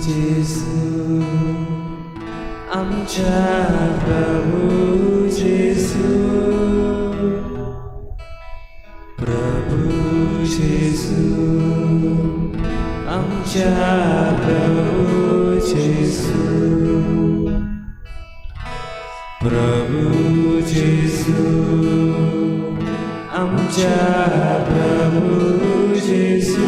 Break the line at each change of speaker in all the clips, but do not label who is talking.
जेजू, आमच्या प्रभू जेजू, प्रभू जेजू, आमच्या प्रभू जेजू, प्रभू जेजू, आमच्या प्रभू जेजू,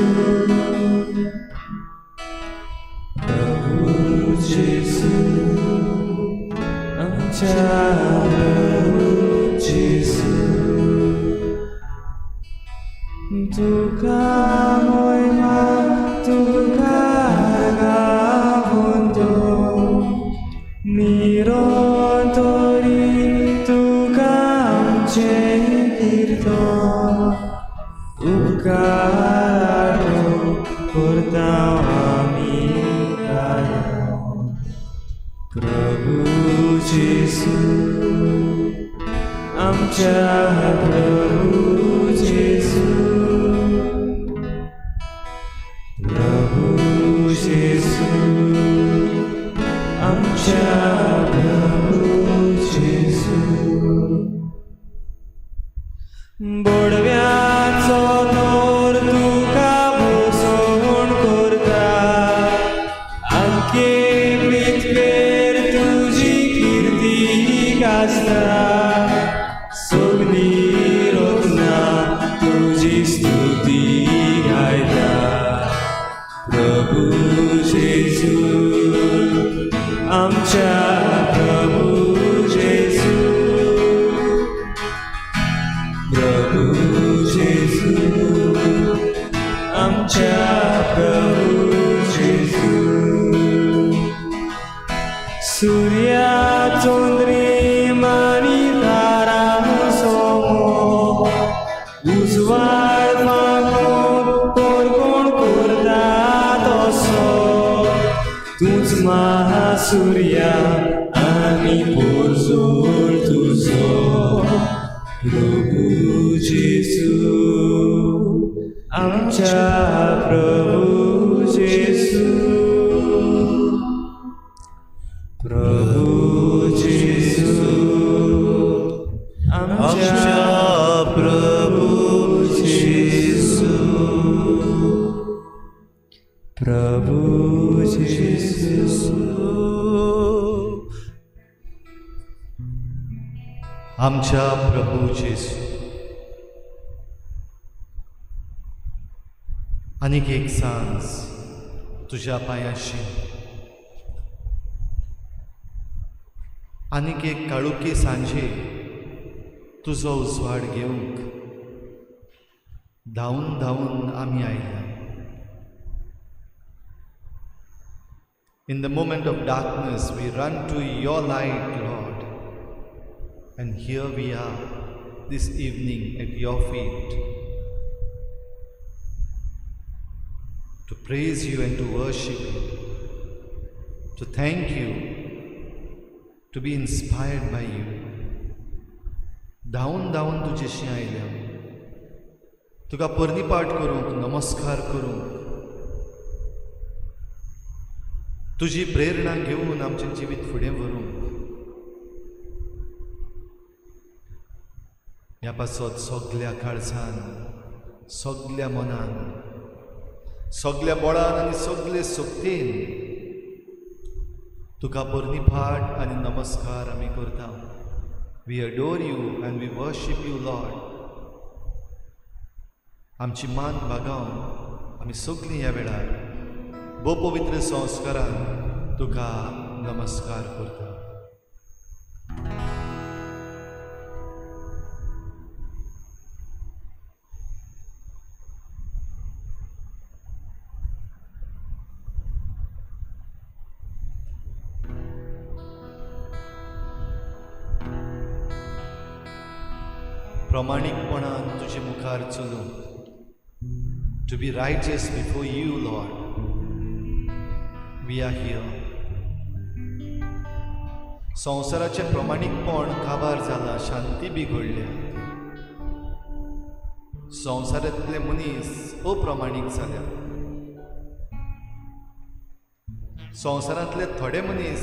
प्रभू जेजू, आमच्या प्रभू जेजू. तुका मोयमा तुका गावंतो निरंतरी तुका आमचें कीर्तन उपकाराटो करता आमी गायन. प्रभू जेजू, आमच्या प्रभू जेजू, प्रभू जेजू, आमच्या प्रभू जेजू. बोडव्याचो नोर तुका भोसवण करता, आख्खे पृथ्वेर तुजी किर्ती गाजता, सगळीं रत्नां तुजी स्तुती गायता. प्रभू जेजू, आमच्या प्रभू जेजू, प्रभू जेजू, आमच्या प्रभू जेजू. सूर्या चंद्रीम आनी तारां सोमो उजवाड फांकून कोण करता तसो, तूंच महासूर्या आनी पोरजोळ तुजो. प्रभू जेजू, आमच्या प्रभू जेजू, प्रभू जेजू, आमच्या
प्रभू जेजू,
प्रभू जेजू.
आमच्या प्रभू जेजू, आनीक एक सांज तुज्या पांयाशी, आनीक एक काळुकी सांजे तुजो उजवाड घेवंक धांवून धांवून आमी आयल्या. In the moment of darkness, we run to your light, Lord. And here we are this evening at your feet to praise you and to worship you, to thank you, to be inspired by you. धांवून धांवून तुजेशी आयल्या तुका पर्निपाट करूंक, नमस्कार करूंक, तुजी प्रेरणा घेवन आमचें जिवीत फुडें व्हरूंक. ह्या पासत सगल्या काळजान, सगल्या मनान, सगल्या बळान आनी सगले शक्तीन तुका पर्निपाट आनी नमस्कार आमी करता. We adore you and we worship you, Lord. आमची मान बागावन आमी सगळीं ह्या वेळार भोव पवित्र संस्कारान तुका नमस्कार करता. प्रामाणीकपणान तुजे मुखार चलूंक, to be righteous before you, Lord, we are here. संवसाराचें प्रमाणीकपण काबार जालां, शांती बिगडल्या, संवसारांतले मनीस अप्रमाणीक जाल्या. संवसारांतले थोडे मनीस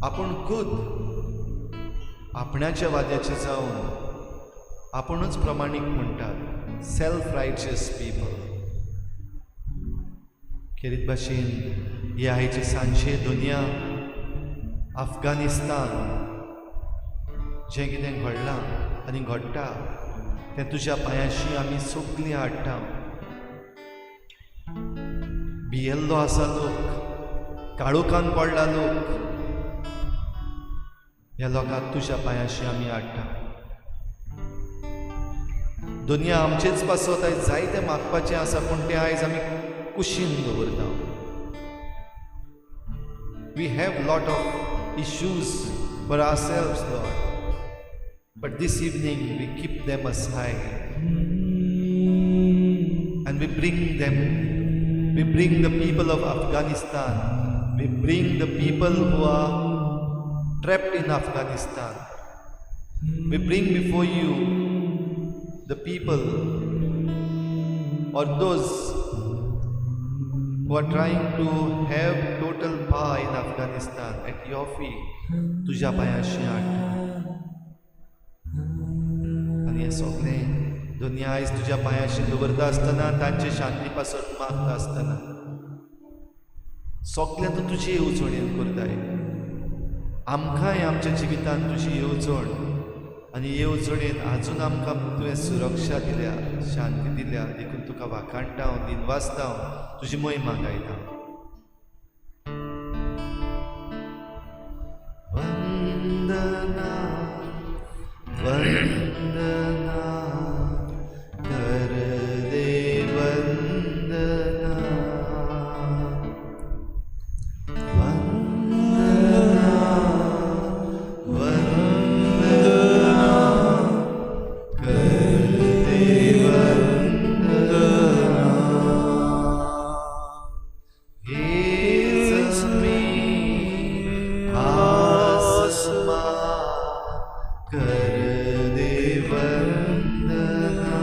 आपूण खुद आपणाच्या वाद्याचे जावन आपुणूच प्रमाणीक म्हणटात, सेल्फ रायचियस पीपल. खेरीत भाशेन हे आयचे सांजे दुनिया अफगाणिस्तान जें कितें घडलां आनी घडटा तें तुज्या पांयांशी आमी सगलीं हाडटा. भियेल्लो आसा लोक, काळोखान पडला लोक, ह्या लोकांक तुज्या पांयांशी आमी हाडटा. दुनिया आमचेच पासत आयज जायतें मागपाचें आसा, पूण तें आयज आमी कुशीन दवरता. We have lot of issues for ourselves, Lord, but this evening we keep them aside and we bring them, we bring the people of Afghanistan, we bring the people who are trapped in Afghanistan. We bring before you the people or those who are trying to have total power in Afghanistan at your feet. तुज्या पांयांशी हाडटा आनी हें सगळें दुनिया आयज तुज्या पांयांशी दवरता आसतना, तांचे शांती पासत मागता आसतना, सगळें तूं तुजी येवजणेन करताय. आमकांय आमच्या जिवितांत तुजी येवजण आनी येवजणेन आजून आमकां तुवें सुरक्षा दिल्या, शांती दिल्या, देखून तुका वाखाणटा हांव, दिनवासता हांव, तुजी महिमा गायता. वंदना वंदना कर दे वंदना, वंदना वंदना कर दे वंदना. हे जमीन आसमां कर दे वंदना,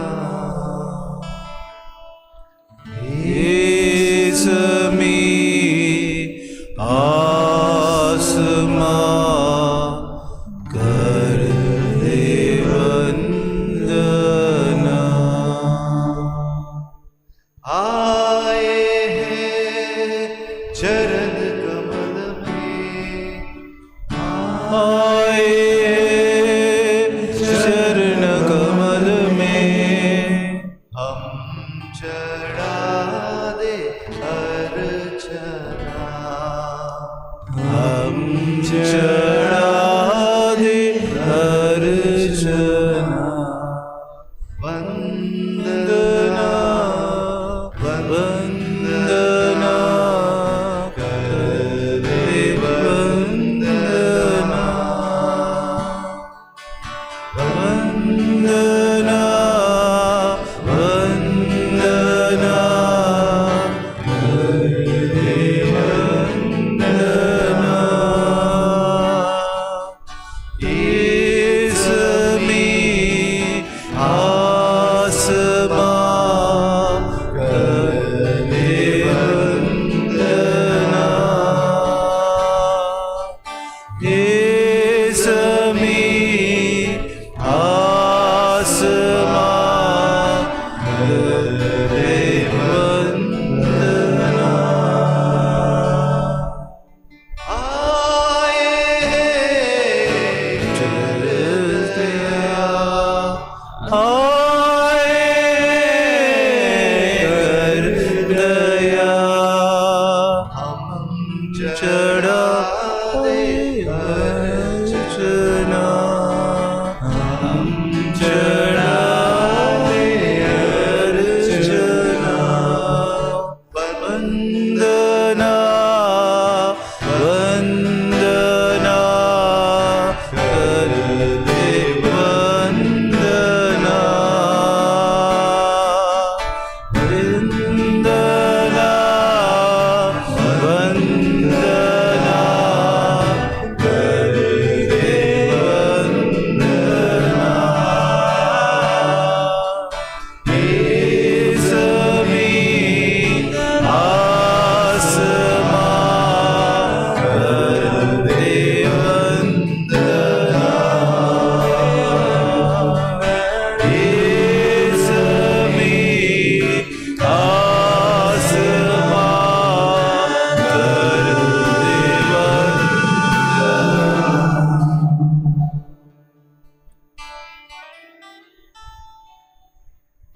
हे जमीन आसमां कर दे वंदना.
आए हैं चरण कमल में,
आए चरण कमल में,
हम चढ़ा दे अर्चना,
हम चढ़ा दे अर्चना.
वंदना
वंदना
कर दे
वंदना, वंदना वंदना कर दे वंदना.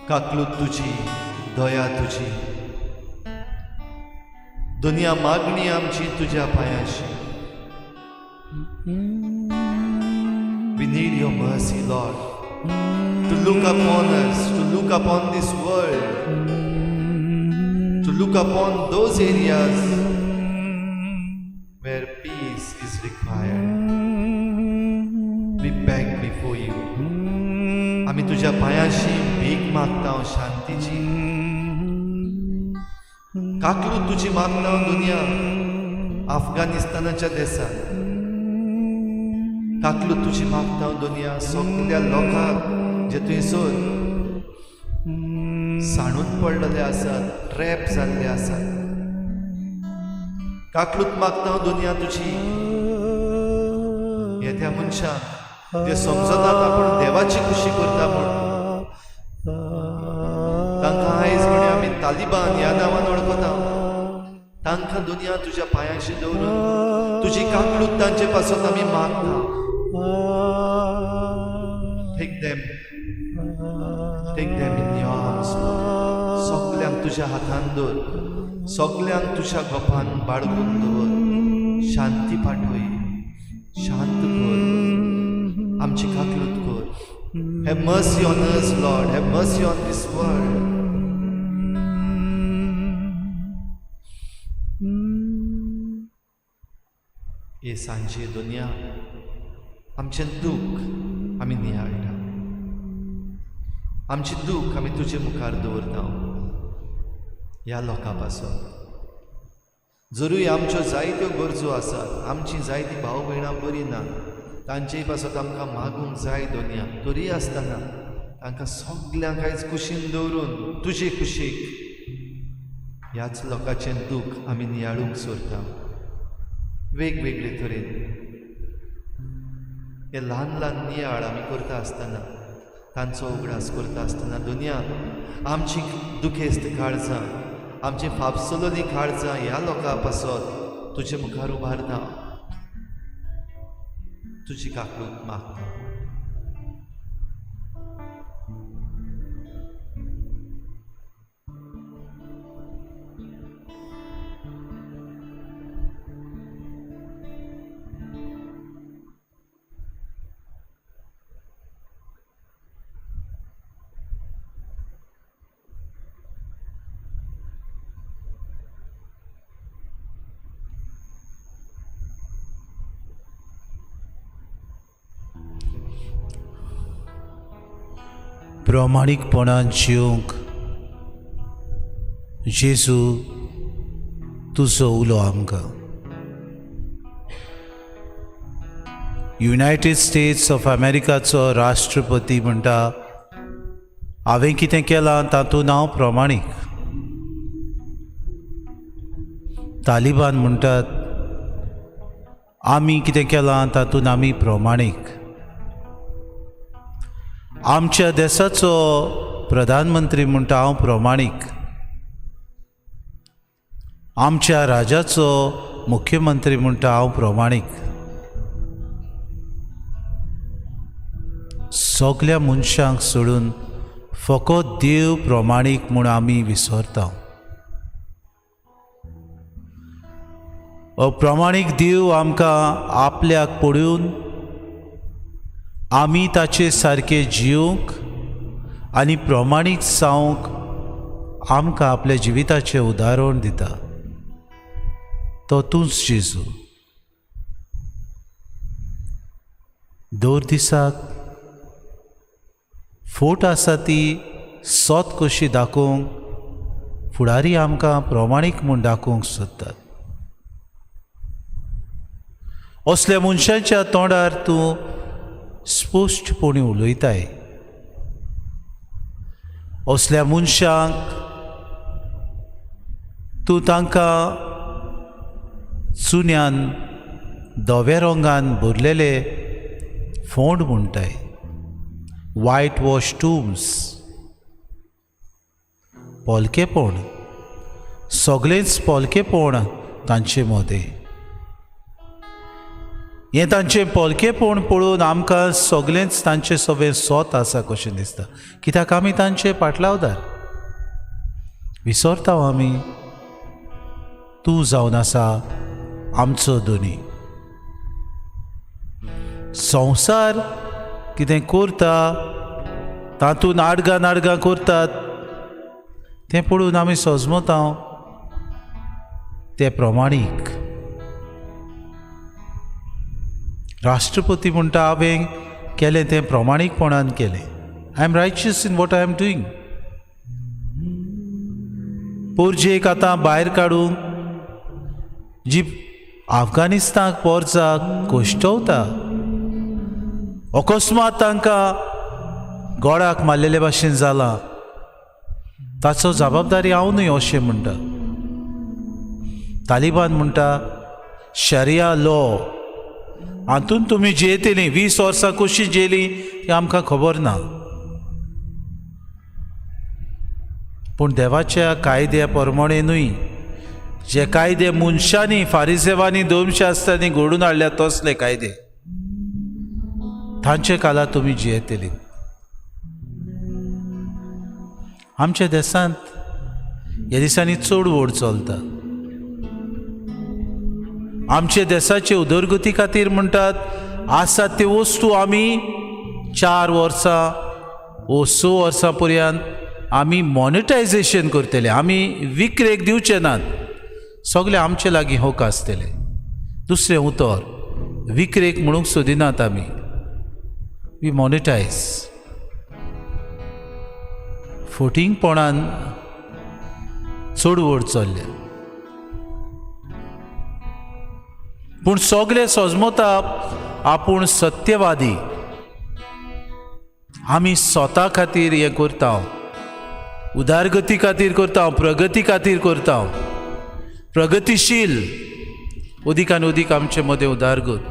काकलूत तुजी, दया तुजी, दुनिया मागणी आमची तुज्या पांयाशी. We need your mercy, Lord, to look upon us, to look upon this world, to look upon those areas where peace is required. We beg before you. आमी तुज्या पांयाशी भीक मागता शांतीची. काकलूत तुजी मागता दुनिया अफगाणिस्तानाच्या देशात. काकलूत तुजी मागता दुनिया सगल्या लोकांक जे थंयसर सांडून पडलेले आसात, ट्रॅप जाल्ले आसात. काकलूत मागता दुनिया तुजी येत्या मनशांक जे समजतात आपूण देवाची खुशी करता म्हूण, तांकां आयज म्हणे आमी तालिबान ह्या नांवान वळखता. तांकां दुनिया तुज्या पांयांशी दवरून तुजी काकलूत तांचे पासत आमी मागता. Take them, take them in your arms, Lord. सगल्यांक तुज्या हातान दवर, सगल्यांक तुज्या गोपान बाळगून दवर. शांती पाठय, शांत कर, आमची काकलूत कर. Have mercy on us, Lord. Have mercy on this world. हे सांजे दुनिया आमचें दूख आमी नियाळटा, आमचें दूख आमी तुजे मुखार दवरता. ह्या लोकां पासत जरूय आमच्यो जायत्यो गरजो आसात, आमची जायतीं भाव भयणां बरीं ना, तांचेय पासत आमकां मागूंक जाय दुनिया. तरी आसतना तांकां सगल्यांक आयज कुशीन दवरून तुजे कुशीक ह्याच लोकांचें दूख आमी नियाळूंक सोदता वेगवेगळे तरेन. हे ल्हान ल्हान नियाळ आमी करता आसतना, तांचो उगडास करता आसतना दुनिया आमची दुखेस्त काळजां, आमची फाफसलोलीं काळजां ह्या लोकां पासत तुजे मुखार उबारता, तुजी काकलूत मागता.
प्रामाणीकपणान जिवंक जेजू तुजो उलो आमकां. युनायटेड स्टेट्स ऑफ अमेरिकाचो राष्ट्रपती म्हणटा, हांवें कितें केलां तातूंत हांव प्रामाणीक. तालिबान म्हणटात, आमी कितें केलां तातूंत आमी प्रामाणीक. आमच्या देशाचो प्रधानमंत्री म्हणटा, हांव प्रामाणीक. आमच्या राजाचो मुख्यमंत्री म्हणटा, हांव प्रामाणीक. सगल्या मनशांक सोडून फकत देव प्रामाणीक म्हूण आमी विसरता. अप्रमाणीक देव आमकां आपल्याक पळोवन आमी ताचे सारके जिवंक आनी प्रमाणीक जावंक आमकां आपल्या जिविताचें उदाहरण दिता. तो तूंच जेजू. दर दिसाक फोट आसा ती सत कशी दाखोवंक फुडारी आमकां प्रमाणीक म्हूण दाखोवंक सोदतात. असल्या मनशाच्या तोंडार तूं स्पश्टपणी उलयताय. असल्या मनशांक तूं तांकां चुन्यान धव्या रंगान भरलेले फोंड म्हणटाय, वायट वॉश टूम्स, पोलकेपण, सगळेंच पोलकेपण तांचे मदें. हें तांचें पोलकेपण पळोवन आमकां सगळेंच तांचें सगळें सोत आसा कशें दिसता, कित्याक आमी तांचे पाटलावदार. विसरता आमी तूं जावन आसा आमचो दोनी. संवसार कितें करता तातूंत आडगां नाडगां करतात तें पळोवन आमी सजमता ते प्रमाणीक. राष्ट्रपती म्हणटा हांवें केलें तें प्रमाणीकपणान केलें. I am righteous in what I am doing. पोरजेक आतां भायर काडूंक जी अफगाणिस्तानाक पोरजाक कोश्टवता, अकस्मात तांकां गोडाक मारलेले भाशेन जालां, ताचो जबाबदारी हांव न्हय अशें म्हणटा. तालिबान म्हणटा शरिया लॉ हातून तुमी जियेतलीं, 20 वर्सां कशीं जियेलीं ती आमकां खबर ना, पूण देवाच्या कायद्या प्रमाणे न्हय, जे कायदे मनशांनी फारिसेवांनी धर्मशास्त्रांनी घडून हाडल्या तसले कायदे तांचे काला तुमी जियेतली. आमच्या देशांत ह्या दिसांनी चड व्हड चलता. आमच्या देशाचे उदरगती खातीर म्हणटात आसा त्यो वस्तू आमी 4 वर्सां वो 6 वर्सां पर्यंत आमी मॉनिटायजेशन करतले, आमी विक्रेक दिवचे नात, सगळे आमचे लागीं हक आसतले. दुसरें उतर विक्रेक म्हणूंक सोदिनात आमी, वी मॉनिटायज. फोटिंगपणान चड व्हड चल्ले, पूण सगळे सजमता आपूण सत्यवादी, आमी स्वता खातीर हें करता, उदारगती खातीर करता, प्रगती खातीर करता, प्रगतिशील अदीक आनी अदीक आमचे मदें उदारगत.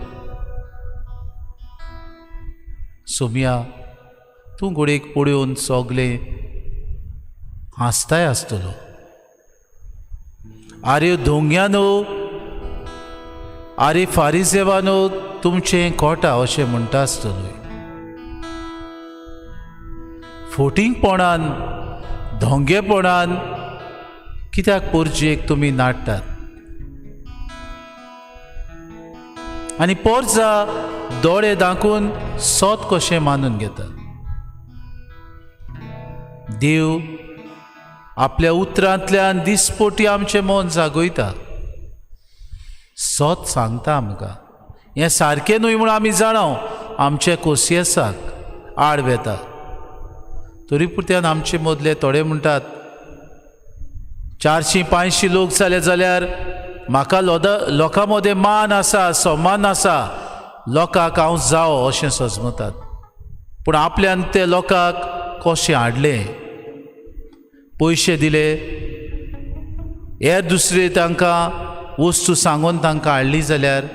सोमिया तूं घोडयेक पळोवन सगळें हांसताय आसतलो. आरे धोंग्यानो, आरे फारिसेवानो, तुमचें कोटा अशें म्हणटा आसतलो. फोटिंगपणान धोंगेपणान कित्याक पोरजेक तुमी नाडटात आनी पोरजा दोळे दाखोवन सोत कशें मानून घेतात. देव आपल्या उतरांतल्यान दिसपोटी आमचें मन जागयता, सोत सांगता आमकां हें सारकें न्हय म्हूण आमी जाणाव, आमचे कोसियेसाक आड वेता. तरी पुरत्यान आमचे मदले थोडे म्हणटात 400-500 लोक जाले जाल्यार म्हाका लोकां मदें मान आसा, सम्मान आसा, लोकांक हांव जावो अशें सजमतात. पूण आपल्यान ते लोकांक कशें हाडलें, पयशे दिले, हेर दुसरे तांकां वस्तू सांगून तांकां हाडली जाल्यार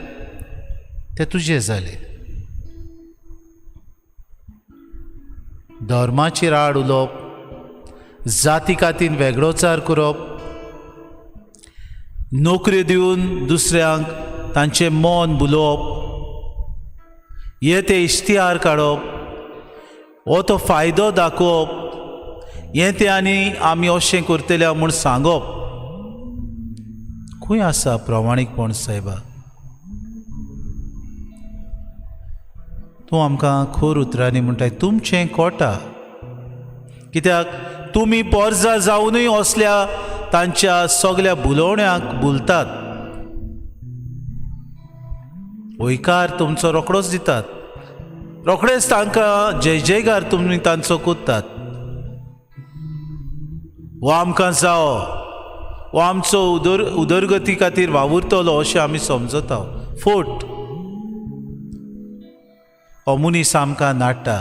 ते तुजे जाले. धर्माचेर आड उलोवप, जाती कातीन वेगळोचार करप, नोकऱ्यो दिवन दुसऱ्यांक तांचें मन भुलोवप, हे ते इश्तिहार काडप, हो तो फायदो दाखोवप, हें तें आनी आमी अशें करतले म्हूण सांगप, खंय आसा प्रमाणीकपण सायबा? तूं आमकां खोर उतरांनी म्हणटाय तुमचें कोटा, कित्याक तुमी पोरजा जावनूय असल्या तांच्या सगल्या भुलोवण्याक भुलतात, वयकार तुमचो रोखडोच दितात, रोखडेच तांकां जय जयकार तुमी तांचो कोत्तात. हो आमकां जावो, हो आमचो उदरगती खातीर वावुरतलो अशें आमी समजता. फोट हो मनीस आमकां नाडटा.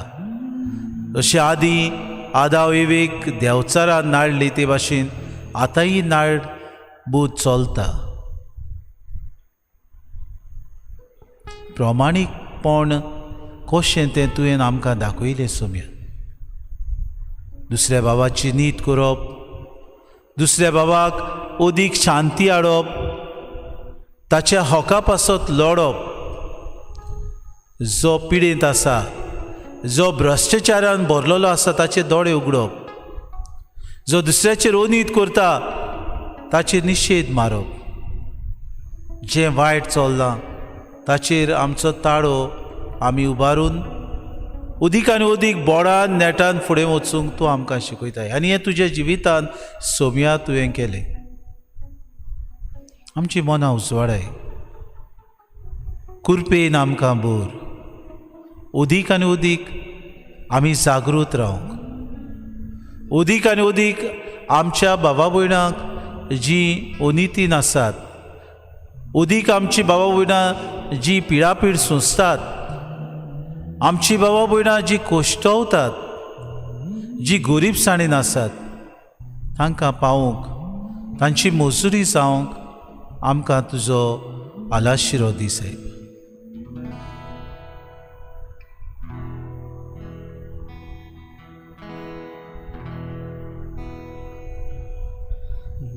अशें आदीं आदाव एवेक देंवचारान नाडली ते भाशेन आतांय नाड बूद चलता. प्रमाणीकपण कशें तें तुवें आमकां दाखयलें सोम्या. दुसऱ्या बाबाची नीत करप, दुसऱ्या बाबाक अदीक शांती हाडप, ताच्या हका पासत लडप, जो पिडेंत आसा, जो भ्रश्टाचारान भरलेलो आसा ताचे दोळे उगडप, जो दुसऱ्याचेर अनीत करता ताचेर निशेध मारप, जें वायट चल्लां ताचेर आमचो ताळो आमी उबारून उदीक आनी उदीक बोडान नेटान फुडें वचूंक तूं आमकां शिकयताय. आनी हें तुज्या जिवितान सोम्या तुवें केलें. आमची मनां उजवाडाय, कुरपेन आमकां बोर, उदीक आनी उदीक आमी जागृत रावंक, उदीक आनी उदीक आमच्या बाबा भयणांक जी अनितीन आसात, उदीक आमची बाबा भयणां जी पिळापीळ सोंसतात, आमची बाबा भयणां जी कोश्टवतात, जी गोरीबसाणीन आसात, तांकां पावोवंक, तांची मजुरी जावंक आमकां तुजो आलाशिरो दी सायब.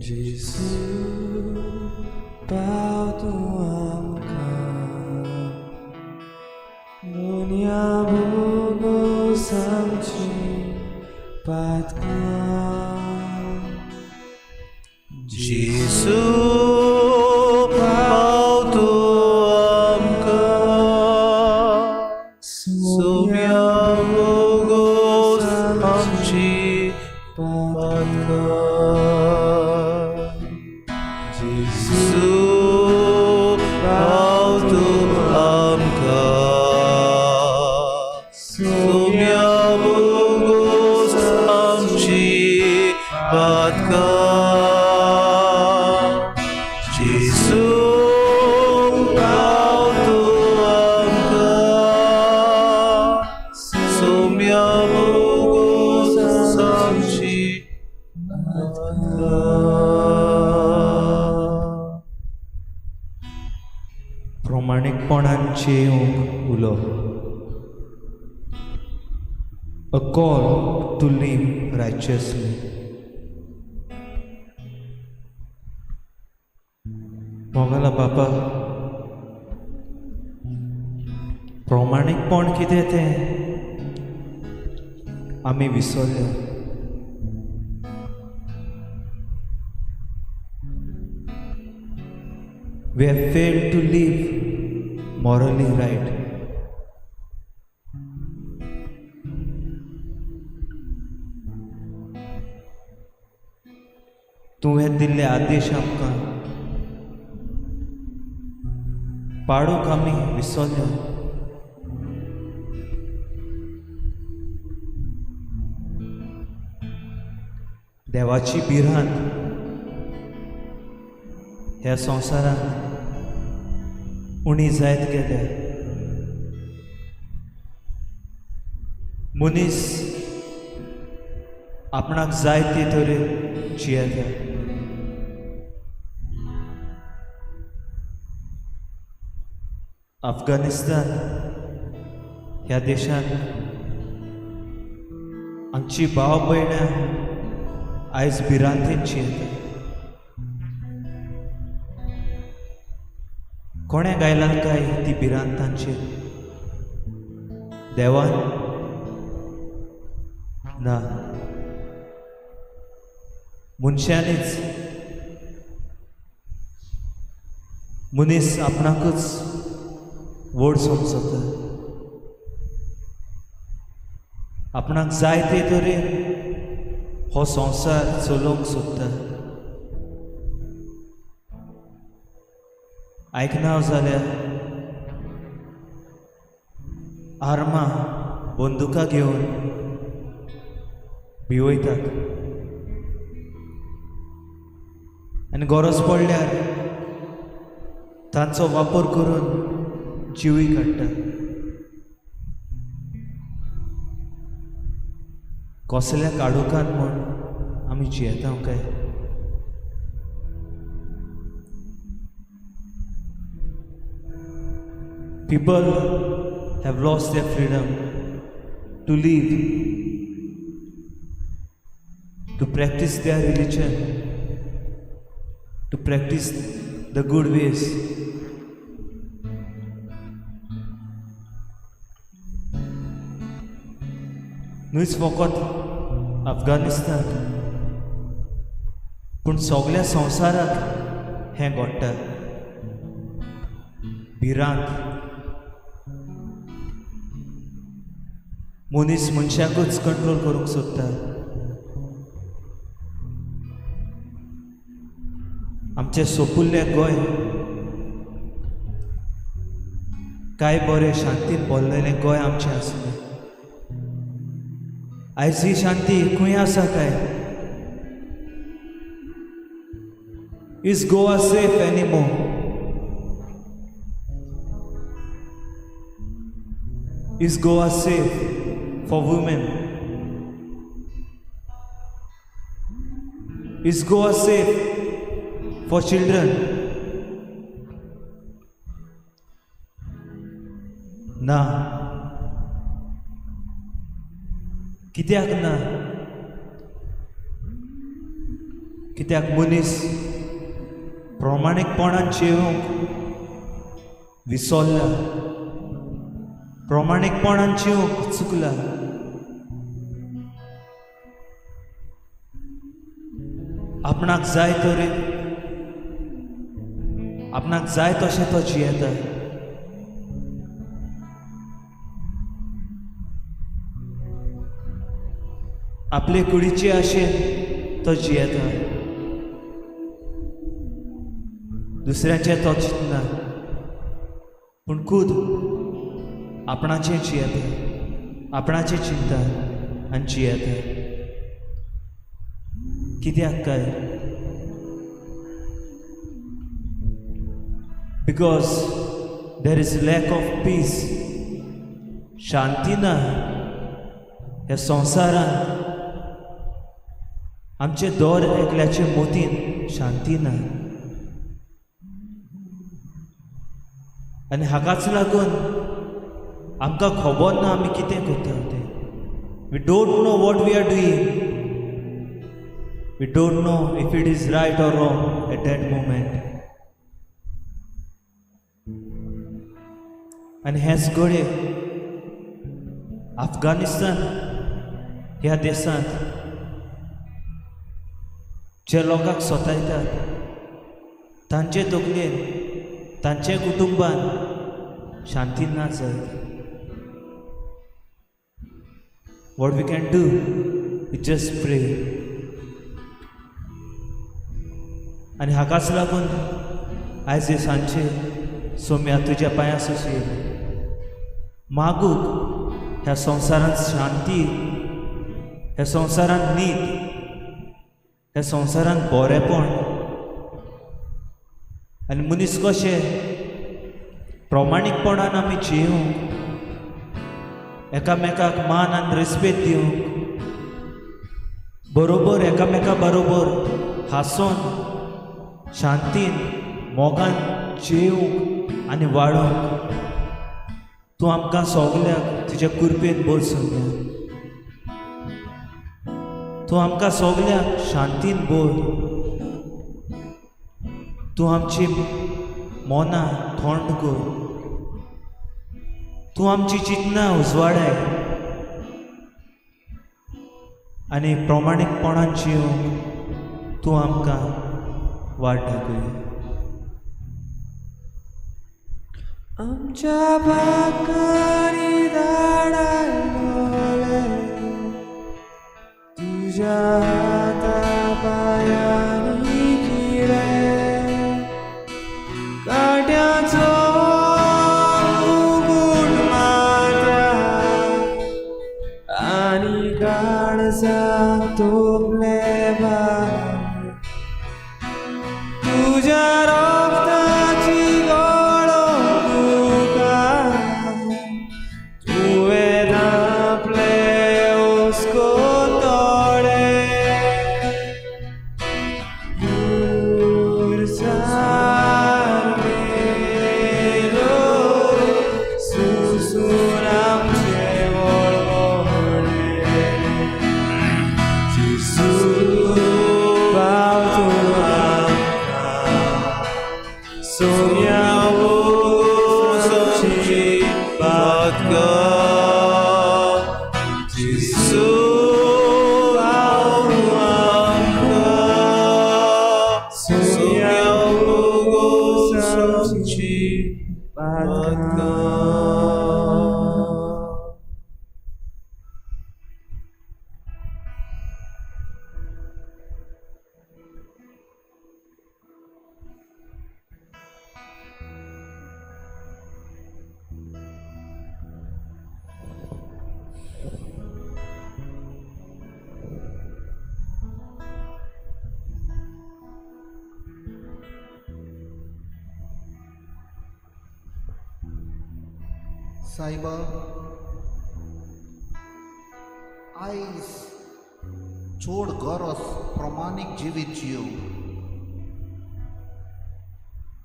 जेजू पाव तूं आमकां, दुनिया भोगोस आमची पातकां.
जेजू पाव तूं आमकां, सोम्या भोगोस आमची पातकां. जेजू पाव तूं आमकां, सोम्या भोगोस आमची पातकां. जेजू पाव तूं आमकां, सोम्या भोगोस आमची पातकां.
प्रमाणीकपणान येवंक उलो. A call to live righteously. मोगाला बापा, प्रमाणीकपण कितें तें आमी विसरले. We have failed to live morally right. तुवें दिल्ले आदेश आमकां पाडूंक आमी विसरले. देवाची भिरांत ह्या संवसारांत उणी जायत गेल्या. मनीस आपणाक जाय ते तरेन जियेता. अफगाणिस्तान ह्या देशांत आमची भाव भयणां आयज भिरांतेन जियेता. कोणें गायलां काय ती भिरांत तांचेर? देवान? ना, मनशांनीच. मनीस आपणाकूच व्हड समजता, आपणाक जाय ते तरेन हो संवसार चलोवंक सोदता. आयकना जाल्यार आर्मां बंदुकां घेवन भिवयतात आनी गरज पडल्यार तांचो वापर करून जिवूय काडटात. कसल्या काडुकान म्हूण आमी जियेता काय? People have lost their freedom to live, to practice their religion, to practice the good ways. न्हूच फकत अफगाणिस्तान पूण सगल्या संवसाराक हें घडटा. भिरांत, मनीस मनशाकूच कंट्रोल करूंक सोदता. आमचें सोपुल्लें गोंय काय बरें शांतीन भरलेलें गोंय आमचें आसलें. आयज ही शांती खंय आसा काय? Is Goa safe anymore? Is Goa safe for women? Is Goa safe for children? ना. कित्याक ना? कित्याक मनीस प्रमाणीकपणान जिवंक विसरला, प्रमाणीकपणान जिवंक चुकला. आपणाक जाय तरेन, आपणाक जाय तशें तो जियेता. आपले कुडीचे आशेन तो जियेता, दुसऱ्याचें तो चिंतना, पूण खूद आपणाचें जियेता, आपणाचें चिंता आनी जियेता. कित्याक काय? Because there is lack of peace. शांती ना ह्या संवसारांत. आमचे दर एकल्याचे मतीन शांती ना आनी हाकाच लागून आमकां खबर ना आमी कितें करता तें. We don't know what we are doing. We don't know if it is right or wrong at that moment. आनी हेंच घडये अफगाणिस्तान ह्या देशांत जे लोकांक सतायतात तांचे तकलेन, तांचे कुटुंबान शांती ना जायत. What we can do is just pray. आनी हाकाच लागून आयज हे सांजचे सोम्या तुज्या पांयां सोशी मागूक ह्या संवसारांत शांती, ह्या संवसारांत नीत, ह्या संवसारांत बरेपण आनी मनीस कशें प्रमाणीकपणान आमी जिवंक, एकामेकाक मान आनी रेस्पेद दिवंक, बरोबर एकामेका बरोबर हांसोन शांतीन मोगान जिवंक आनी वाडोवंक तूं आमकां सगल्याक तुज्या कृपेन भर सोम्या. तूं आमकां सगल्याक शांतीन भर. तूं आमची मनां थंड कर. तूं आमची चिंतनां उजवाडाय आनी प्रमाणीकपणान जिवंक तूं आमकां वाट दाखय.
आमच्या पातकांनी धाडायलोले तुज्या हाता पायांनी किडे, कांट्याचो मुकुट माथ्यार आनी काळजाक तोपले भाले, तुज्या रक्ताची गळोवंक तुका तुवें धांपले हुस्को तोडे.
सायबा, आयज चड गरज प्रमाणीक जिवीत जियोवंक.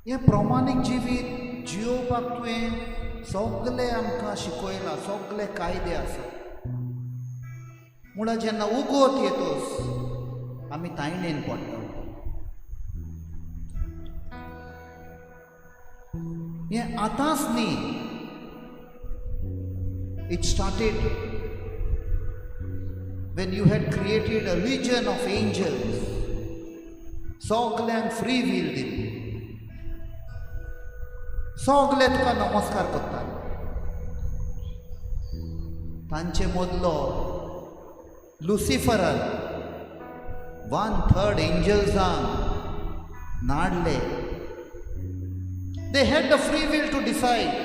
हें प्रमाणीक जिवीत जियोवपाक तुवें सगलें आमकां शिकयलां, सगले कायदे आसात. म्हणल्यार जेन्ना उगोत येतोस आमी तायणेन पडटा. हें आतांच न्ही, it started when you had created a legion of angels. सगल्यांक फ्री will दिली, सगले तुका नमस्कार करतात. तांचे मदलो लुसिफरान 1/3 एंजल्सांक नाडले. They had the free will to decide,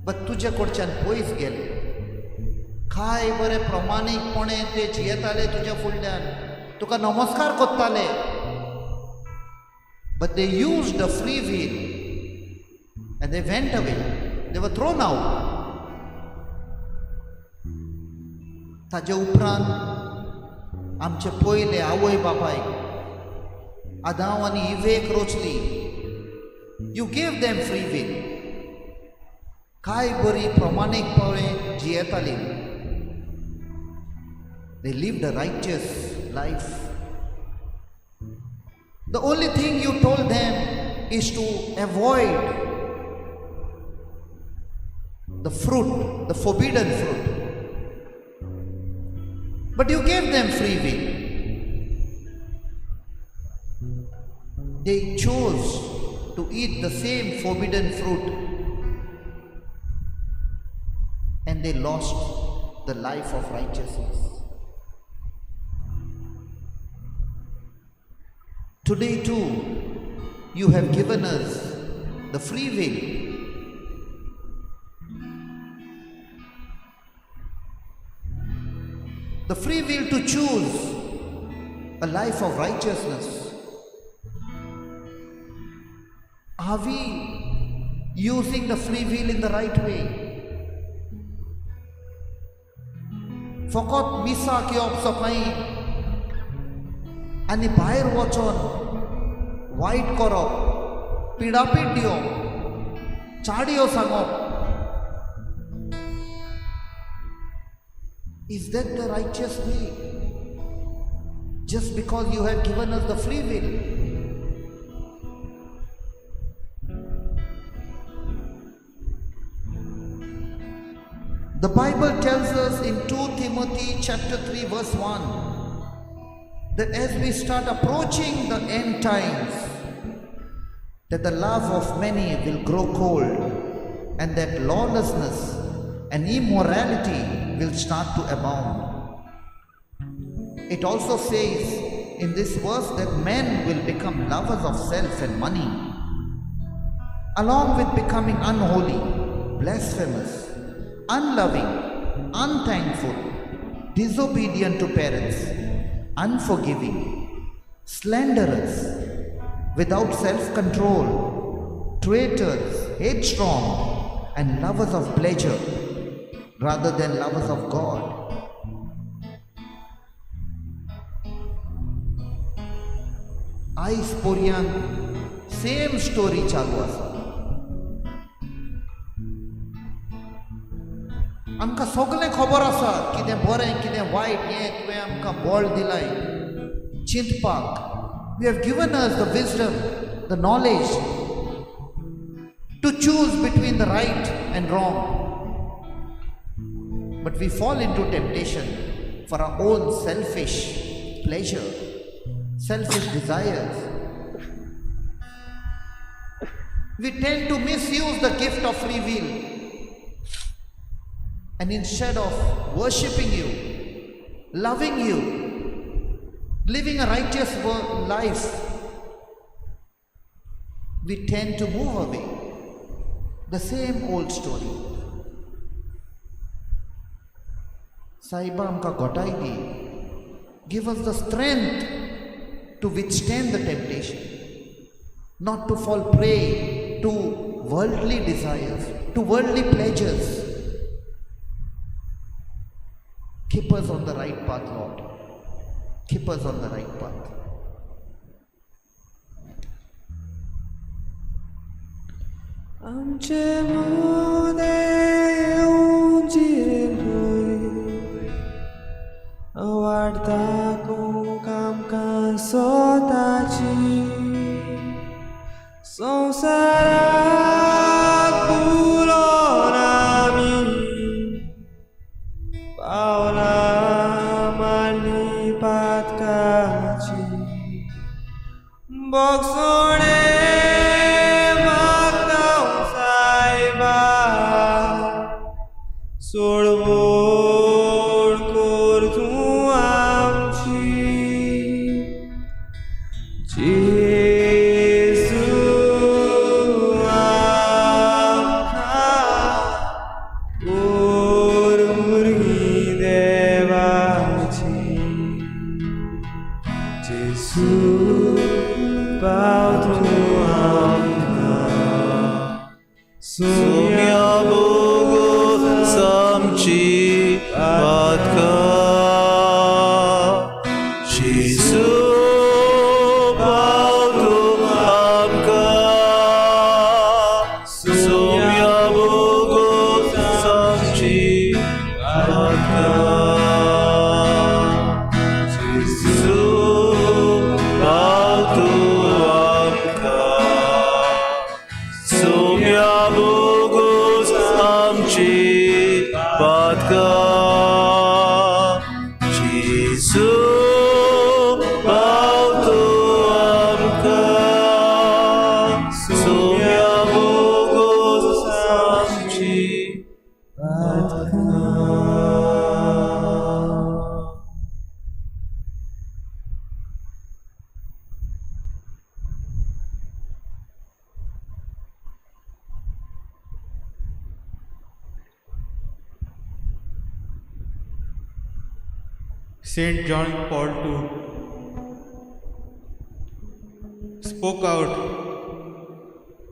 but तुजे कडच्यान पयस गेले. काय बरें प्रमाणीकपणे ते जियेताले तुज्या फुडल्यान, तुका नमस्कार करताले. But they used the free will and they went away. They were thrown out. ताजे उपरांत आमचे पयले आवय बापायक आदांव आनी इवेक रोचली. You gave them free will. काय बरी प्रमाणीकपणे जियेताली. They lived a righteous life. The only thing you told them is to avoid the fruit, the forbidden fruit. But you gave them free will. They chose to eat the same forbidden fruit and they lost the life of righteousness. Today too, you have given us the free will. The free will to choose a life of righteousness. Are we using the free will in the right way? फकत मिसाक येवप सकाळीं आनी भायर वचोन वायट करप, पिडापीड दिवप, चाडयो सांगप, is that the righteous way? Just because you have given us the free will. The Bible tells us in 2 Timothy chapter 3 verse 1 that as we start approaching the end times, that the love of many will grow cold and that lawlessness and immorality will start to abound. It also says in this verse that men will become lovers of self and money, along with becoming unholy, blasphemous, unloving, unthankful, disobedient to parents, unforgiving, slanderous, without self-control, traitors, headstrong, and lovers of pleasure rather than lovers of God. आयज पर्यंत same story चालू आसा. आमकां सगळें खबर आसा कितें बरें कितें वायट, हें तुवें आमकां बळ दिलाय चिंतपाक. You have given us the wisdom, the knowledge to choose between the right and wrong. But we fall into temptation for our own selfish pleasure, selfish desires. We tend to misuse the gift of free will. And instead of worshipping you, loving you, living a righteous life, we tend to move away. The same old story. Saiba amka gotai di. Give us the strength to withstand the temptation, not to fall prey to worldly desires, to worldly pleasures. Keep us on the right path, Lord. Keep us on the right path.
आमचे मदें येवची न्हय वाट दाखोवंक आमकां स्वताची संवसाराक पुरोन आमी पावलां मारली पातकाची भोगसणें मागता सायबा सोडवण कर तूं आमची जेजू आमकां कोर भुरगीं देवाची जेजू पाव तूं आमकां
सुम्या बोगोस आमची पातकां जेजू पाव तूं आमकां सुम्या बोगोस आमची पातकां जेजू पाव तूं आमकां सुम्या बोगोस आमची पातकां जेजू पाव तूं आमकां सुम्या बोगोस आमची पातकां.
Saint John Paul II spoke out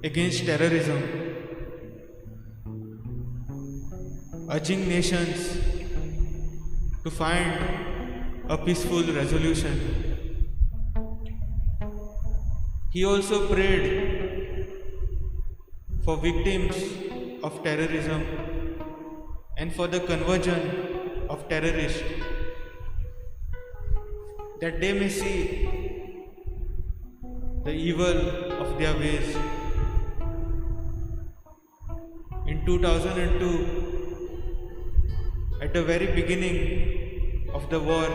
against terrorism, urging nations to find a peaceful resolution. He also prayed for victims of terrorism and for the conversion of terrorists, that they may see the evil of their ways. In 2002, at the very beginning of the war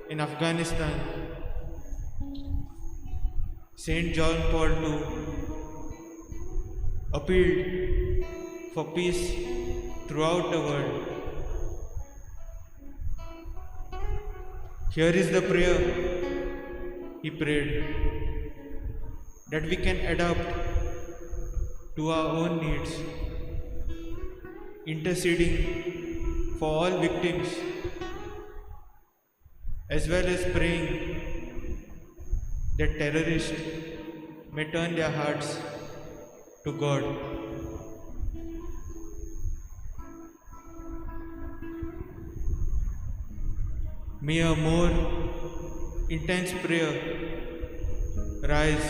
in Afghanistan, Saint John Paul II appealed for peace throughout the world. Here is the prayer he prayed, that we can adapt to our own needs, interceding for all victims, as well as praying that terrorists may turn their hearts to God. May a more intense prayer rise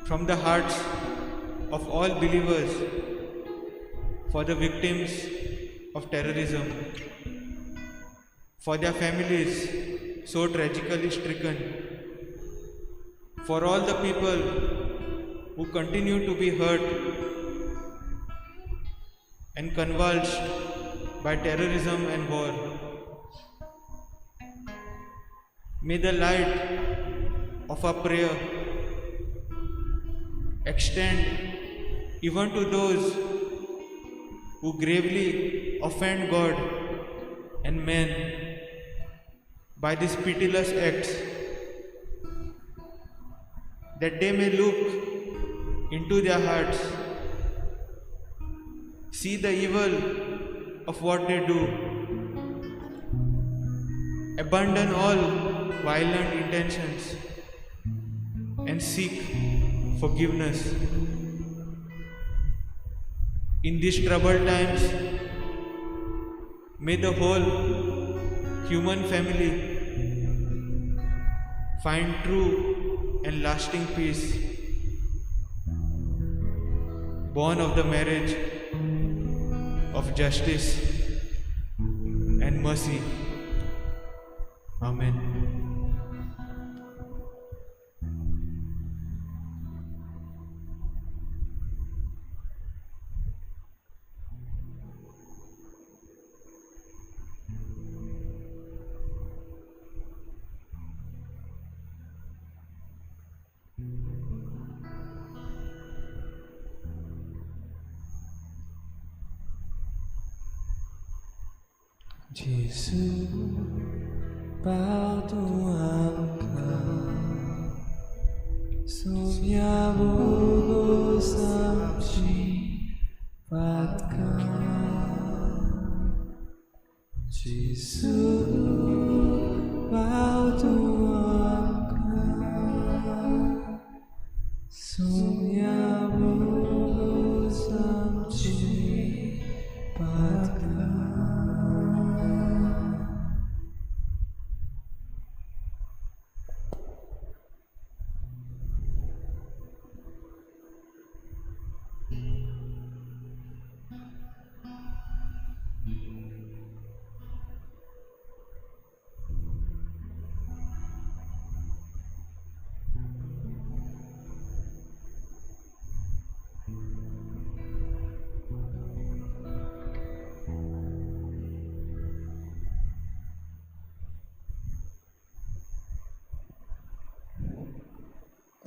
from the hearts of all believers for the victims of terrorism, for their families so tragically stricken, for all the people who continue to be hurt and convulsed by terrorism and war. May the light of our prayer extend even to those who gravely offend God and men by these pitiless acts, that they may look into their hearts, see the evil of what they do, abandon all violent intentions, and seek forgiveness. In these troubled times, may the whole human family find true and lasting peace, born of the marriage of justice and mercy. Amen.
Jesu पावतूं आमकां सुम्या भोगोस आमची पातकां. जेजू पावतूं आमकां सुम्या भोगोस आमची पातकां.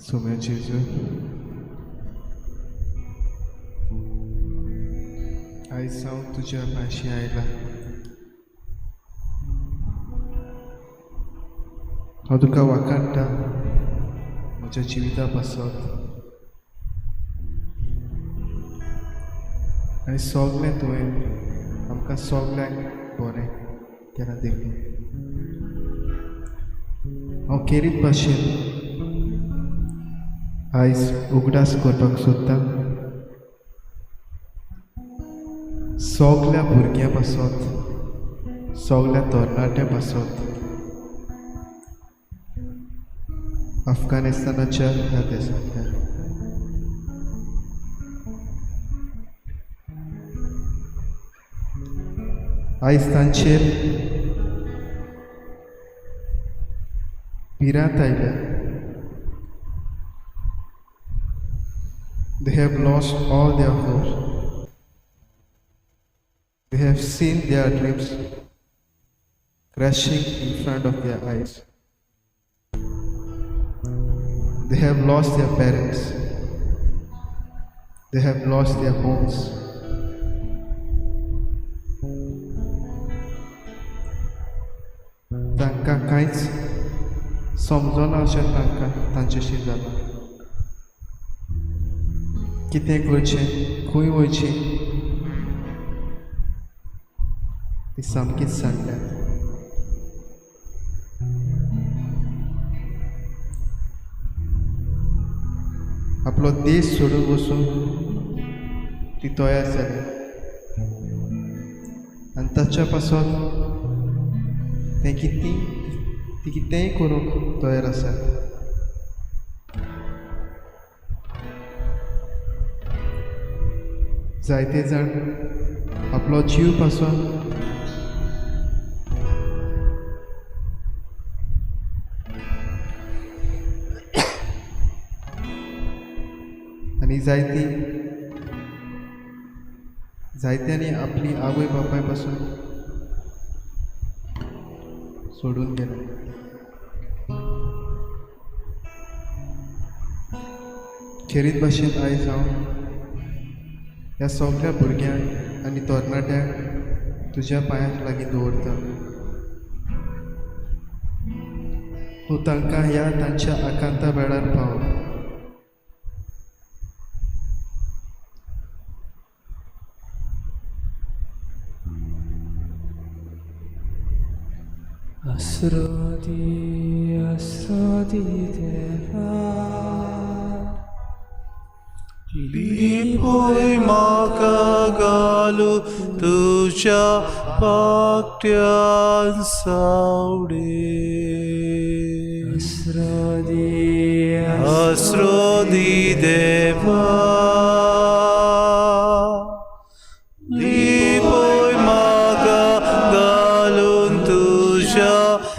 सोम्या जेजू, आयज हांव तुज्या पाशी आयला. हांव तुका वाखाणटा म्हज्या जिविता पासत आनी सगळें तुवें आमकां सगळ्यांक बरें केलां देखून हांव खेरीत भाशेन आयज उगडास करपाक सोदता सगल्या भुरग्यां पासत, सगल्या तरणाट्यां पासत अफगाणिस्तानाच्या ह्या देशांतल्या. आयज तांचेर भिरांत आयल्या. They have lost all their hopes. They have seen their dreams crashing in front of their eyes. They have lost their parents. They have lost their homes. तांकां कांयच समजना अशें तांकां तांच्याशी जालां. कितें करचें, खंय वयचें ती सामकीच सांडल्यात. आपलो देश सोडून वचूंक ती तयार जाली आनी ताच्या पासत तें कितें ती कितेंय करूंक तयार आसा. जायते जाण आपलो जीव पासून आनी जायती जायत्यांनी आपली आवय बापाय पासून सोडून गेले. खेरीत भाशेन आयज हांव ह्या सगळ्या भुरग्यांक आनी तरणाट्यांक तुज्या पांयांक लागीं दवरता. तूं तांकां ह्या तांच्या आकांता वेळार पाव.
आसरो दी देवा,
लिपोय म्हाका
घालू तुज्या पाकट्यान सावडे. आसरो दी देवा, लिपय म्हाका घालून तुज्या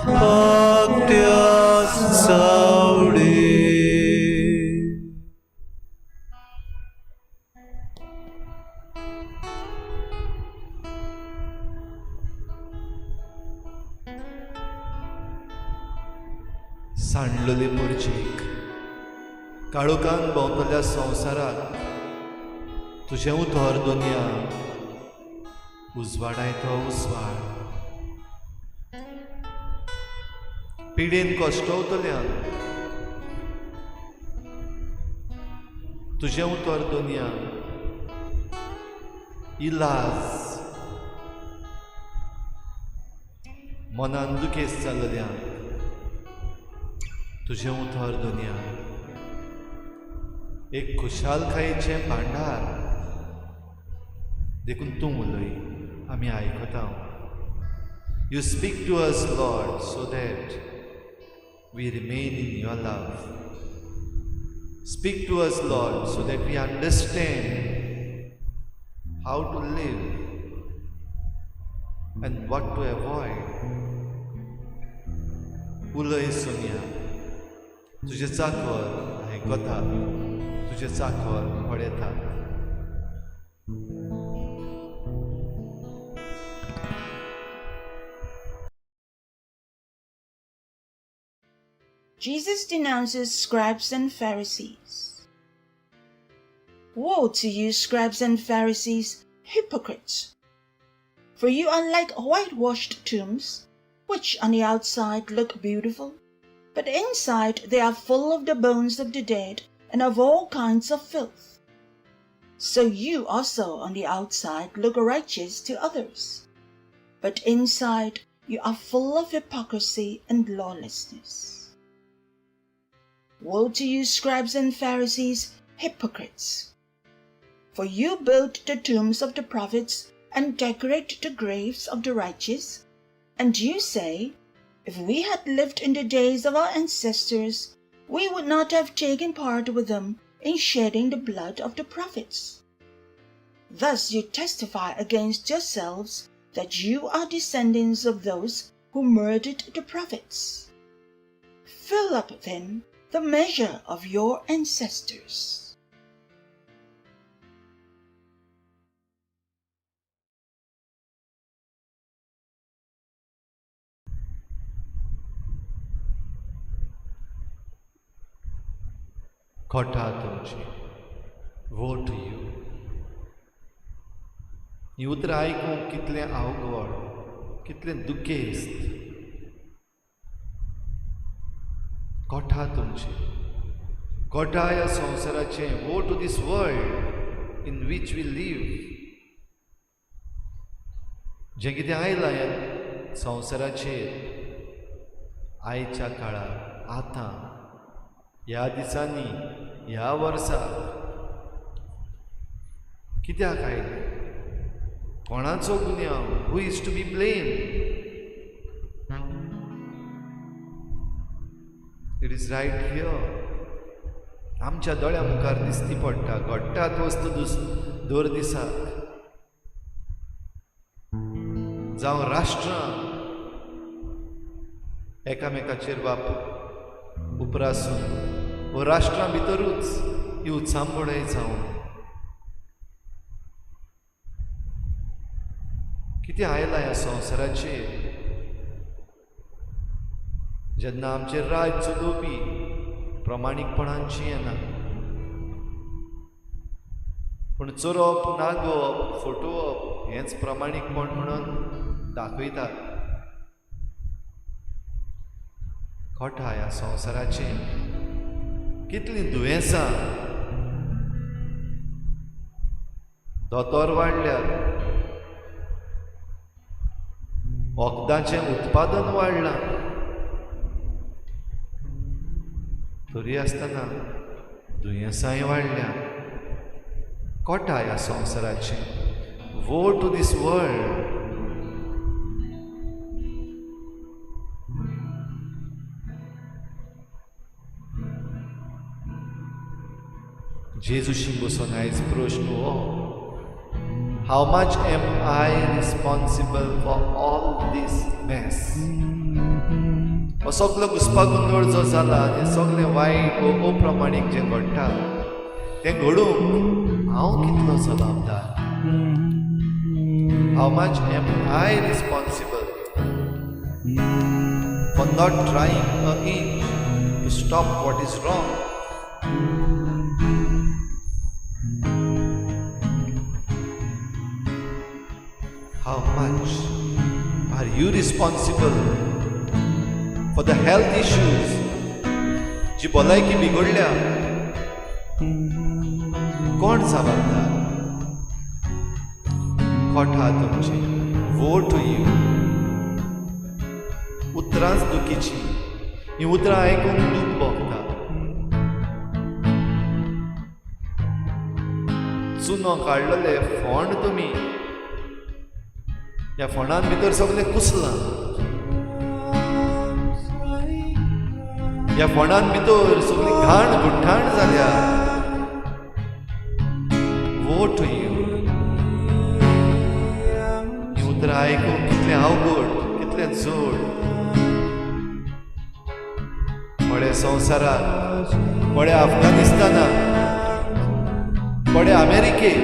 पाकट्यान सावडे.
सांडलेले मोर्जेक काळोखान भोंवतल्या संवसाराक तुजें उतर दुनिया उजवाडाय तो उजवाड. पिडेन कश्टवतल्यान तुजें उतर दुनिया इलाज. मनान दुखेस जाल्ल्यान तुजें उतर दुनिया एक खुशालकायेचें भांडार. देखून तूं उलय, आमी आयकता. You speak to us Lord so that we remain in your love. Speak to us Lord so that we understand how to live and what to avoid. उलय सोनिया, तुजें चाकर आयकतात, तुजें चाकर पळयतात.
Jesus denounces scribes and Pharisees. Woe to you, scribes and Pharisees, hypocrites! For you are like whitewashed tombs, which on the outside look beautiful, but inside they are full of the bones of the dead and of all kinds of filth. So you also on the outside look righteous to others, but inside you are full of hypocrisy and lawlessness. Woe to you, scribes and Pharisees, hypocrites! For you build the tombs of the prophets and decorate the graves of the righteous, and you say, If we had lived in the days of our ancestors, we would not have taken part with them in shedding the blood of the prophets. Thus you testify against yourselves that you are descendants of those who murdered the prophets. Fill up, then, the measure of your ancestors.
कोठा तुमची, वो two you. हीं उतरां आयकूंक कितलें अवघड, कितलें दुखेस्त. कोठा तुमची, कोठा ह्या संवसाराचें. Woe to this world in which we live. जें कितें आयलां ह्या संवसाराचेर आयच्या काळार, आतां ह्या दिसांनी, ह्या वर्सा कित्याक आयलें? कोणाचो गुन्यांव? Who is to be blame? It is right here. आमच्या दोळ्या मुखार दिसती पडटा, घडटात वस्तू दर दिसाक. जावं राष्ट्रां एकामेकाचेर वाप उपरासून वो राष्ट्रां भितरूच ही उचांबळाय जावन कितें आयलां ह्या संवसाराचेर. जेन्ना आमचेर राज चलोवपी प्रमाणीकपणान येना, पूण चोरप, नागोवप, फटोवप हेंच प्रमाणीकपण म्हणून दाखयतात. कोठा ह्या संवसाराचें कितलीं दुयेंसां, दोतोर वाडल्यात, वखदांचें उत्पादन वाडलां, तरी आसतना दुयेंसांय वाडल्या. कोठा ह्या संवसाराचें. Woe to this world. जेजूशी बसून आयज प्रश्न हो, How much am I responsible for all this mess? हो सगलो घुस्पागोंदळ जो जाला आनी सगळें वायट वो अप्रमाणीक जें घडटा तें घडूंक हांव कितलो जबाबदार? How much am I responsible for not trying a inch to stop what is wrong? How much are you responsible for the health issues जी भलायकी बिगडल्या? कोण जबाबदार? कोठा तुमचे. Woe to you. उतरांच दुखीची, ही उतरां आयकूंक दूख भोगता. चुनो काडलेले फोंड तुमी, ह्या फोंडान भितर सगळें कुसलां, ह्या फोंडान भितर सगळी घाण गुठ्ठाण जाल्या. Woe to you. ही उतरां आयकूंक कितलें अवघड, कितलें जोड. पळे संवसाराक, पळे अफगाणिस्तानाक, पळे अमेरिकेक,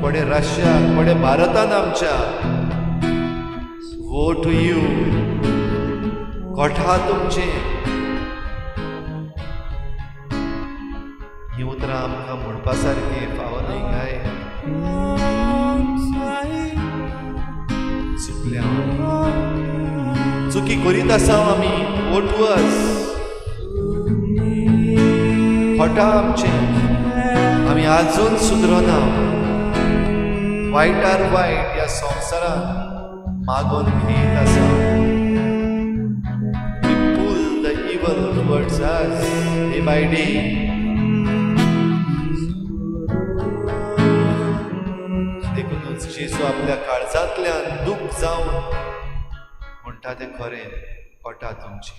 पळे रशियाक, पळे भारतान आमच्या. Woe to you. कोठा तुमचें. ही उतरां आमकां म्हणपा सारकी फावो न्हय काय? चुकल्या, चुकी करीत आसा आमी. Woe to us. खोटा आमचें, आमी आजून सुदरना. वायटार वायट ह्या संवसारान मागोन घेत आसा. We pull the evil towards us day by day. देखूनच जेजू आपल्या काळजांतल्यान दूख जावन म्हणटा तें खरें, कोटा तुमची.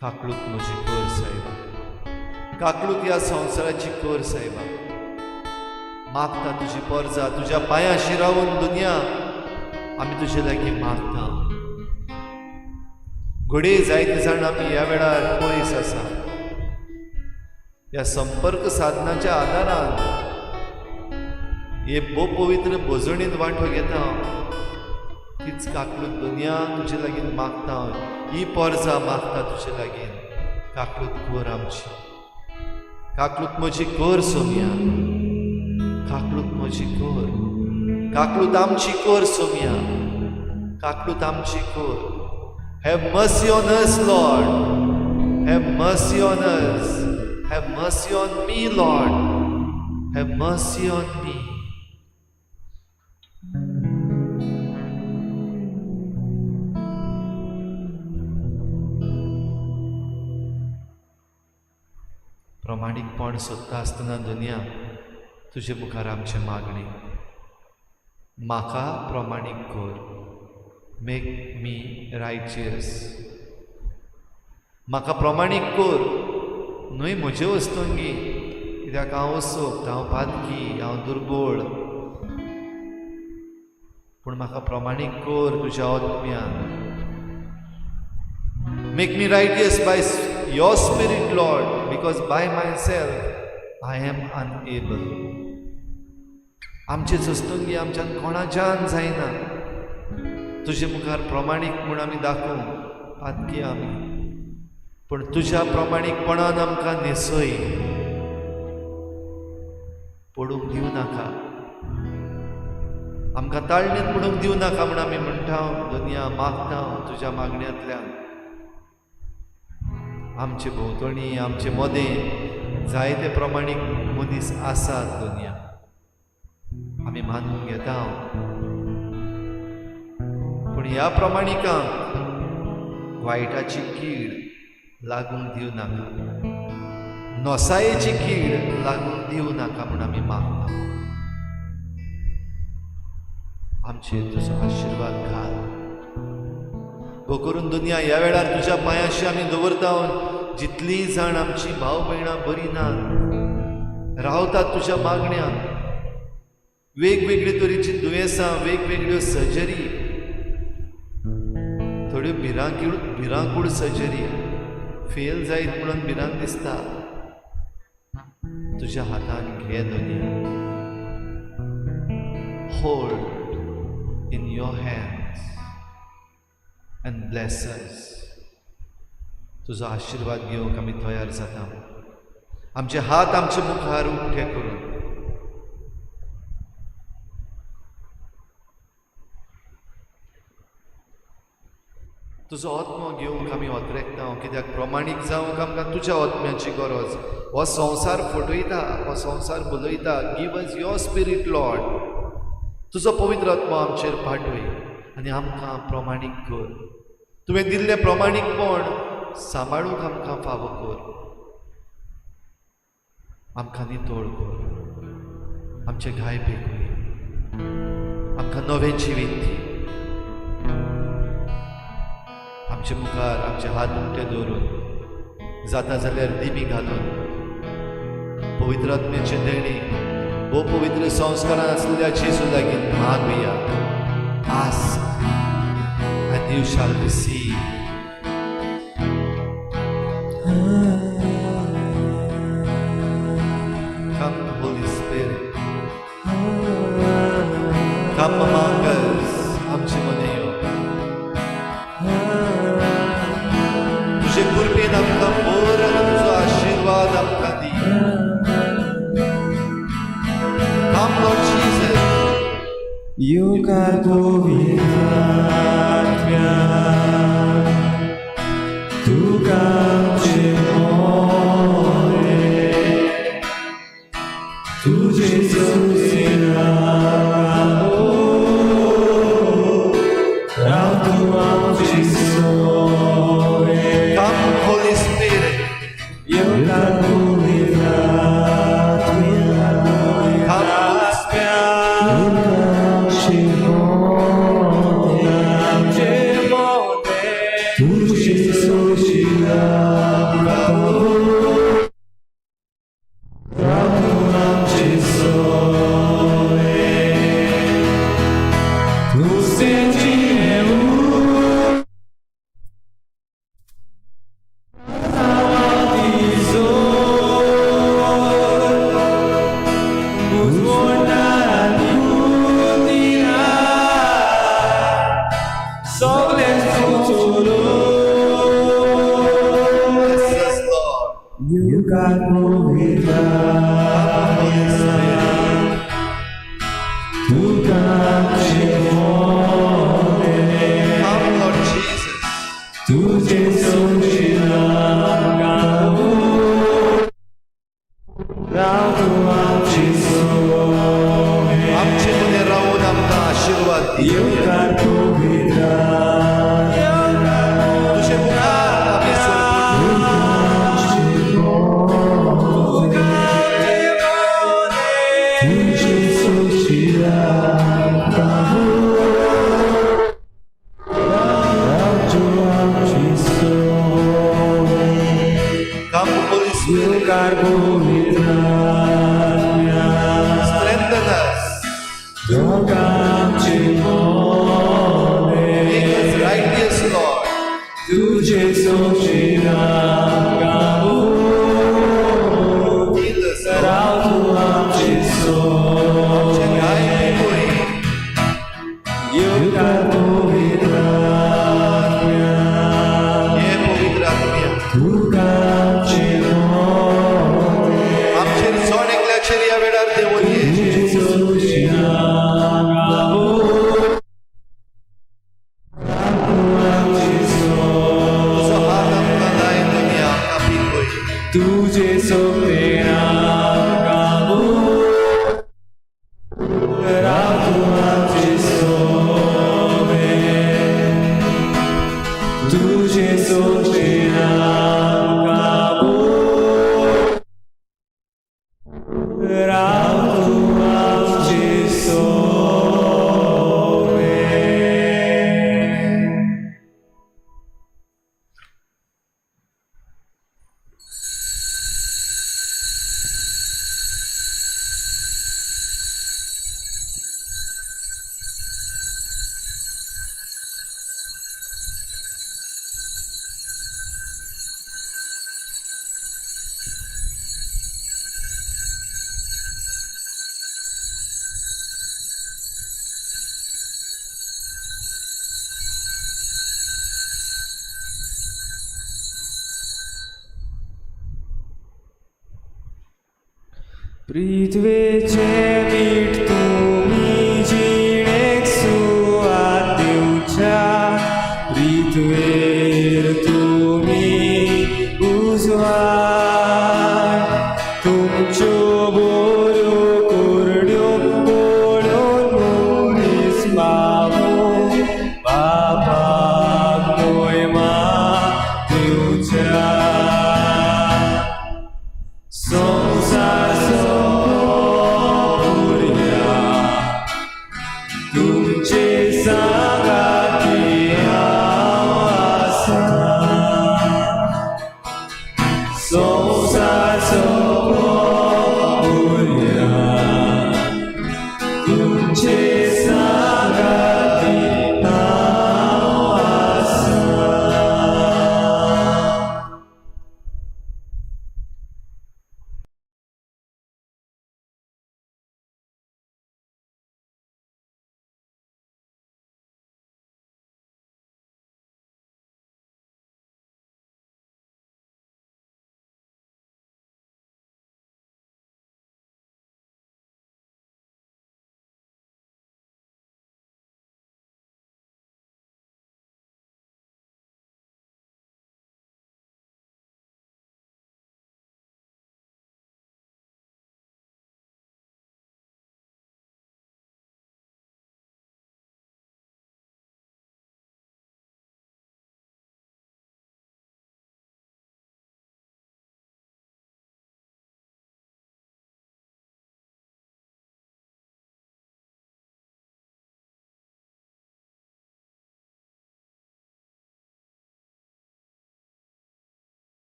काकळूत म्हजी कर सायबा, काकळूत ह्या संवसाराची कर सायबा. मागता तुजी पोरजा, तुज्या पांयां शिरावून दुनिया आमी तुजे लागीं मागता. घडये जायते जाण आमी ह्या वेळार पयस आसा. ह्या संपर्क साधनाच्या आदारान हे भोव पवित्र भोजणींत वांटो घेता. तीच काकळूत दुनिया तुजे लागीं मागता, ही पोरजा मागता तुजे लागीं. काकळूत कर आमची, काकळूत म्हजी कर सोमया, काकळूत म्हजी कर, काकळूत आमची कर सोमया, काकळूत आमची कर. Have mercy on us, Lord. Have mercy on us. Have mercy on me, Lord. Have mercy on me. प्रमाणीकपण सोदता आसतना दुनिया तुजे मुखार आमचें मागणें, म्हाका प्रमाणीक कर. Make me righteous. म्हाका प्रमाणीक कर, न्हय म्हजे वस्तुंगी, कित्याक हांव असोक्त, हांव पातकी, हांव दुर्बळ. पूण म्हाका प्रमाणीक कर तुज्या आत्म्यान. Make me righteous by your Spirit, Lord, because by myself I am unable. आमचे जस्तुंगी आमच्यान कोणाच्यान जायना. तुजे मुखार प्रमाणीक म्हूण आमी दाखोवंक पातकी आमी, पूण तुज्या प्रमाणीकपणान आमकां न्हेसय. पडूंक दिवं नाका, आमकां ताळणेन पडूंक दिवं नाका म्हूण आमी म्हणटा. दुनिया मागता तुज्या मागण्यांतल्यान. आमचे भोंवतणी, आमचे मदें जायते प्रमाणीक मनीस आसात दुनिया, आमी मानून घेता. पूण ह्या प्रमाणिकांक वायटाची कीड लागूंक दिवं नाका, नोसायेची कीड लागूंक दिवं नाका म्हूण आमी मागता. आमचेर तुजो आशिर्वाद घाल. भो करून दुनिया ह्या वेळार तुज्या पांयाशी आमी दवरता. जितलीं जाण आमची भाव भयणां बरीं नात, रावतात तुज्या मागण्यान, वेगवेगळे तरेची दुयेंसां, वेगवेगळ्यो सर्जरी, थोड्यो भिरांकूळ सर्जरी फेल जायत म्हणून भिरांत दिसता. तुज्या हातान घे दुनिया. Hold in your hands and bless us. तुजो आशिर्वाद घेवंक आमी तयार जाता. आमचे हात आमचे मुखार उक्ते करून तुजो आत्मो घेवंक आमी अत्रेकता, कित्याक प्रमाणीक जावंक आमकां तुज्या आत्म्याची गरज. हो संवसार फटयता, हो संवसार बलयता. Give us your Spirit, Lord. तुजो पवित्र आत्मो आमचेर पाठय आनी आमकां प्रमाणीक कर. तुवें दिल्लें प्रमाणीकपण सांबाळूंक आमकां फावो कर. आमकां नितळ कर, आमचे घाय पेकय, आमकां नवें जिवीत दी. आमचे मुखार आमचे हात उमटे दवरून, जाता जाल्यार दिमी घालून, पवित्र आत्म्याचे देणे, भोव पवित्र संस्कारान आसलेल्या जेजू लागीं मागुया. Ask and you shall receive. Come, Holy Spirit. Come among us. आमचे मदें यो. तुजे कृपेन आमकां भर आनी तुजो आशिर्वाद आमकां दी. Come, Lord Jesus.
येवकार पवित्र आत्म्या, तुका आमचे मोरे, तुजे सोयेन राव तूं आमचे सोरे.
Come, Holy Spirit.
येवकार पवित्र आत्म्या,
Come, Holy Spirit.
आमचे मोरे, आमचे मोरे, तुजे सोशिला राव तूं आमचे सोरे. तुजें
Bless us, Lord.
You got moving.
Come, Holy Spirit.
तुका
Come, Lord Jesus.
तुझे सोशिला राव तूं आमचे सोरे.
आमचे मदें रावून आमकां आशिर्वाद दी.
येवकार पवित्र
तुजे मुखार आमी सरपटू.
तुझे सोशिला राव तूं आमचे सोरे.
Come, Holy Spirit.
येवकार पवित्र
Strengthen us.
तुका आमचे मोरे. सोशिना राव तूं आमचे
आमचे घाय पिकोय.
येवकार पवित्र आत्म्या
हे पवित्र आत्म्या,
तुका आमचे मोटे
आमचेर जण एकल्याचेर ह्या वेळार देवून ये.
तुजे सोशिना
तुजो हात आमकां लाय धनया, आमकां पिकोय.
तुझे सोपेना काबू राव तूं आमचे सोबे तुझे सोपेना काबू राव तूं आमचे सोबे. पृथ्वेचे मीठ तुमी जिणेक सुवात दिवच्या, पृथ्वेर तुमी उजवाड. तुमच्यो बऱ्यो करण्यो पळोवन मनीस पावूं बापाक मोयमा दिवच्या. संवसार सोपुरया तुमचे सांगाती हांव आसा. संवसार.